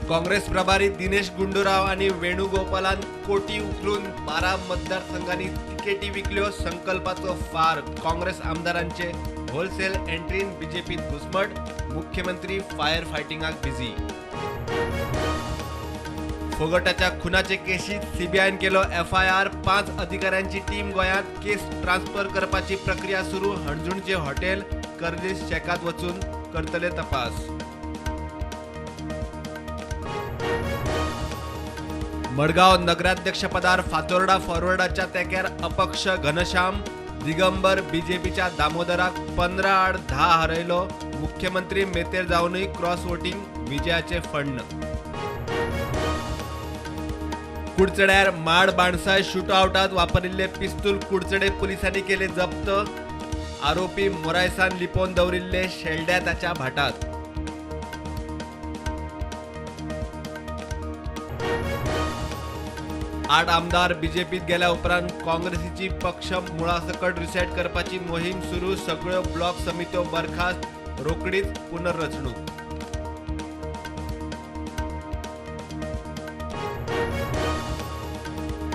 काँग्रेस प्रभारी दिनेश गुंडूराव आनी वेणुगोपालान कोटी उखलून 12 मतदारसंघांनी तिकेटी विकल्यो. संकल्पाचो फार. काँग्रेस आमदारांचे होलसेल एंट्रीन बीजेपीत घुसमट. मुख्यमंत्री फायर फायटिंगाक बिझी. फोगटाच्या खुनाचे केशीत सीबीआयन केलो एफआयआर. 5 अधिकाऱ्यांची टीम गोंयांत. केस ट्रान्सफर करपाची प्रक्रिया सुरू. हणजूणचे हॉटेल कर्लीस शॅकात वचून करतले तपास. मडगांव नगराध्यक्षपदार फातोर्डा फॉरवर्डाच्या तेक्यार अपक्ष घनश्याम दिगंबर बीजेपीच्या दामोदराक 15-10 हरयलो. मुख्यमंत्री मेतेर जावनूय क्रॉस वोटिंग विजयाचे फण्ण. कुडचड्यार माड बाणसाय शूटआवटात वापरिल्ले पिस्तूल कुडचडे पुलिसांनी केले जप्त. आरोपी मोरायसान लिपोवन दवरिल्ले शेल्ड्या ताच्या भाटात. आठ आमदार बीजेपीत गेल्या उपरांत काँग्रेसीची पक्ष मुळासकट रिसेट करपाची मोहीम सुरू. सगळ्यो ब्लॉक समित्यो बरखास्त, रोखडीच पुनर्रचणूक.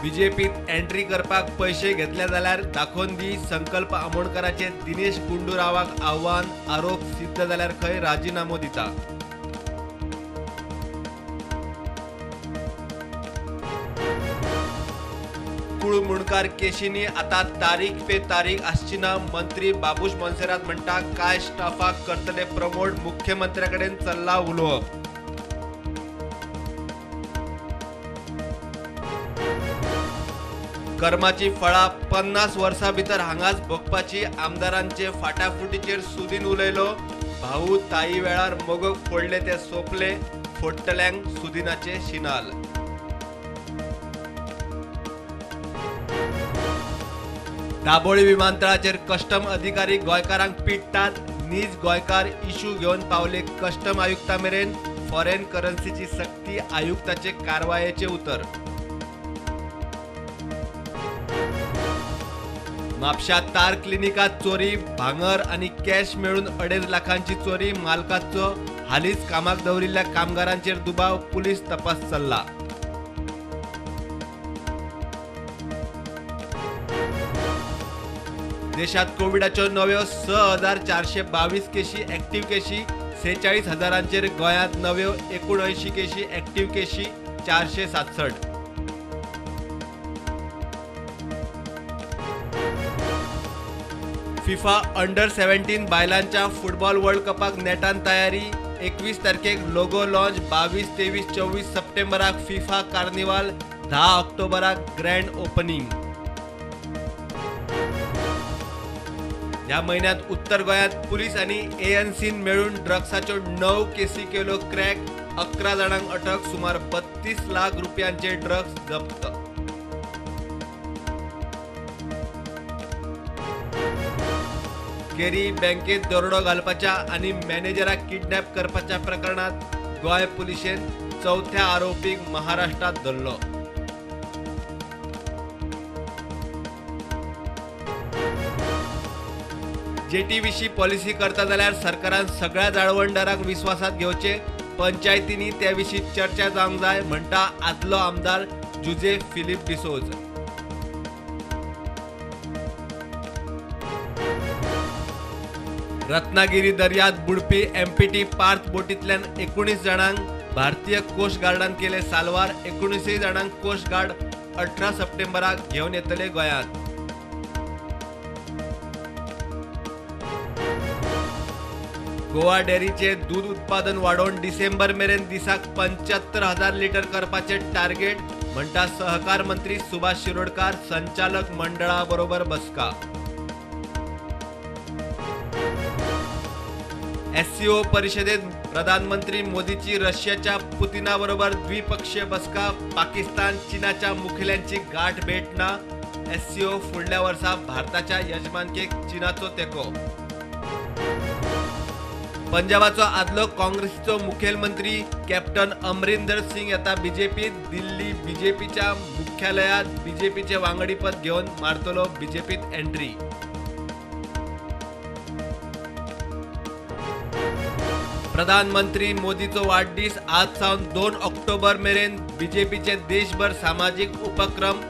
बीजेपीत एंट्री करपाक पैशे घेतले जाल्यार दाखोवन दी. संकल्प आमोणकराचे दिनेश गुंडूरावाक आव्हान. आरोप सिद्ध जाल्यार खंय राजिनामो दिता. कुळमुणकार केशींनी आता तारीख पे तारीख आसची ना. मंत्री बाबूश मोन्सेरात म्हणटा काय स्टाफाक करतले प्रमोट. मुख्यमंत्र्या कडेन चल्ला उलोवप. कर्माची फळां 50 वर्सां भितर हांगाच भोगपाची. आमदारांचे फाटाफुटीचेर सुदीन उलयलो. भाऊ ताई वेळार मोगक फोडले ते सोंपले. फोडटल्यांक सुदिनाचे शिनाल. दाबोळी विमानतळाचेर कस्टम अधिकारी गोंयकारांक पिडटात. नीज गोंयकार इश्यू घेवन पावले कस्टम आयुक्ता मेरेन. फॉरेन करन्सीची सक्ती, आयुक्ताचे कारवायेचे उतर. म्हापशा तार क्लिनिकात चोरी. भांगर आनी कॅश मेळून 2.5 लाखांची चोरी. मालकाचो हालींच कामाक दवरिल्ल्या कामगारांचेर दुबाव. पुलीस तपास चल्ला. देशात कोविडाच्यो नव्यो 6422 केशी ऍक्टिव्ह केशी. 46 हजारांचेर गोंयांत नव्यो 79 केशी ऍक्टिव्ह केशी 467. फिफा अंडर 17 बायलांच्या फुटबॉल वर्ल्ड कपाक नेटान तयारी. 21 तारखेक लोगो लॉन्च. 22, 23, 24 सप्टेंबराक फिफा कार्निवाल. 10 ऑक्टोबराक ग्रँड ओपनिंग. ह्या म्हयन्यांत उत्तर गोंयांत पुलीस आनी एएनसीन मेळून ड्रग्साच्यो 9 केसी केल्यो क्रॅक. 11 जाणांक अटक. सुमार 32 लाख रुपयांचे ड्रग्स जप्त. केरी बँकेत दरोडो घालपाच्या आनी मॅनेजराक किडनॅप करपाच्या प्रकरणात गोंय पुलिशेन 4थ्या आरोपीक महाराष्ट्रात धरलो. जेटी विशीं पॉलिसी करता जाल्यार सरकारान सगळ्या जाळवणदारांक विस्वासात घेवचे. पंचायतींनी ते विशीं चर्चा जावंक जाय म्हणटा आदलो आमदार जुजे फिलीप डिसोज. रत्नागिरी दर्यात बुडपी एमपीटी पार्थ बोटींतल्यान 19 जाणांक भारतीय कोस्ट गार्डान केले साल्वार. 19 जाणांक कोस्ट गार्ड 18 सप्टेंबराक घेवन येतले गोंयांत. गोवा डेअरीचे दूध उत्पादन वाडोवन डिसेंबर मेरेन दिसाक 75,000 लिटर करपाचे टार्गेट म्हणटा सहकार मंत्री सुभाष शिरोडकार. संचालक मंडळा बरोबर बसका. एससीओ परिषदेत प्रधानमंत्री मोदीची रशियाच्या पुतिनाबरोबर द्विपक्षीय बसका. पाकिस्तान चीनाच्या मुखेल्यांची गाठ भेट ना. एससीओ फुडल्या वर्सा भारताच्या यजमानकेक चीनाचो तेंको. पंजाबाचो आदलो काँग्रेसीचो मुखेलमंत्री कॅप्टन अमरिंदर सिंग येता बीजेपीत. दिल्ली बीजेपीच्या मुख्यालयात बीजेपीचे वांगडीपद घेवन मारतलो बीजेपीत एंट्री. प्रधानमंत्री मोदीचो वाडदीस आज सावन 2 ऑक्टोबर मेरेन बीजेपीचे देशभर सामाजीक उपक्रम.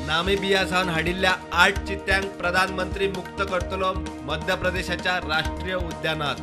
नामिबिया सावन हाडिल्ल्या 8 चित्यांक प्रधानमंत्री मुक्त करतलो मध्य प्रदेशाच्या राष्ट्रीय उद्यानात.